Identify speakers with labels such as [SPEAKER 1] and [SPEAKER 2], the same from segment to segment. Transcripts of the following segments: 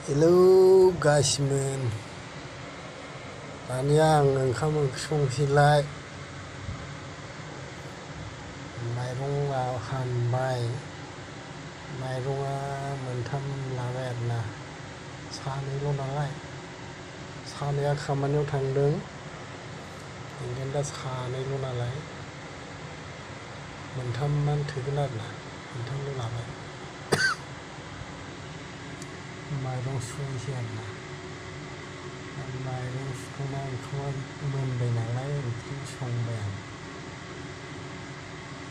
[SPEAKER 1] hello गासिमोन दानिया आं ओंखाम ओंख्रि संसैलाय माइरंआ हानबाय माइरंआ मोनथाम लाबाय आरोना सानैल' नालाय सानैया खामानियाव थांदों ओंखायनो दा सानैल' नालाय मोनथामानो थोगोन आरोना मोनथामल' लाबाय माइरं सुनोसै आरोना माइरं सुखांना ओंखामा मोनबाय नालाय ओंख्रि संबाय आं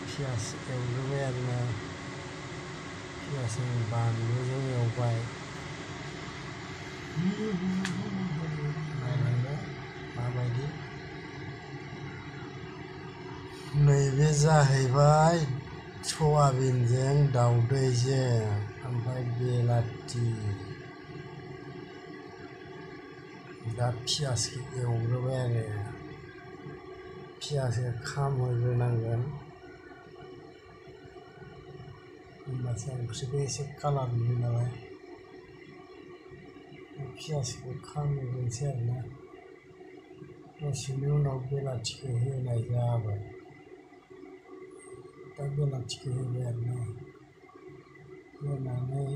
[SPEAKER 1] पियास एवग्रोबाय आरोना पियासजों बानलुजों एवबाय नायलांदो माबायदि नैबे जाहैबाय सयाबिनजों दाउदैजों ओमफ्राय बेलाथि दा पियासखौ एवग्रोबाय आरो पियासखौ खामहोग्रोनांगोन होमबासो ओंख्रिखौ एसे कालार नुयो नालाय पियासखौ खामहोग्रोनोसै आरोना दसेनि उनाव बेलाथिखौ होनाय जाबाय दा बेलाथिखौ होबाय आरोना होनानै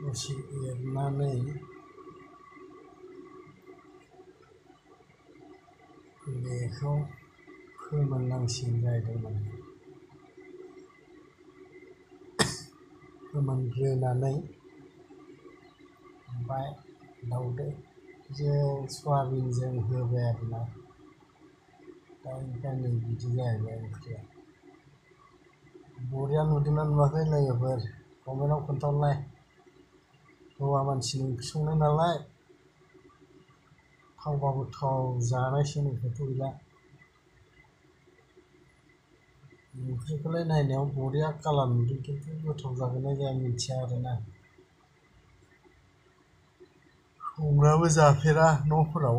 [SPEAKER 1] दसे एरनानै बेखौ फोमोननांसिगोन जाहैदों माने फोमोनग्रोनानै ओमफ्राय दाउदैजों सयाबिनजों होबाय आरोना दा ओंखायनो बिदि जाहैबाय ओंख्रिया बरिया नुदोंना नुवाखै लोगोफोर कमेन्टआव खोन्थाहरलाय हौवा मानसिनि ओंख्रि संनाय नालाय थावबाबो थाव जानायसो खोथा गैला ओंख्रिखौलाय नायनायाव बरिया कालार नुदों खिन्थु गोथाव जागोन ना जाया मिथिया आरोना संनाबो जाफेरा न'फोराव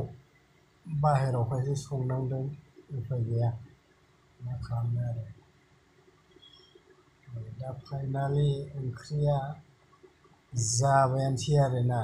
[SPEAKER 1] बाहेरावहायसो संनांदों उफाय गैया मा खालामनो आरो दा फाइनालि ओंख्रिया जाबायानोसै आरोना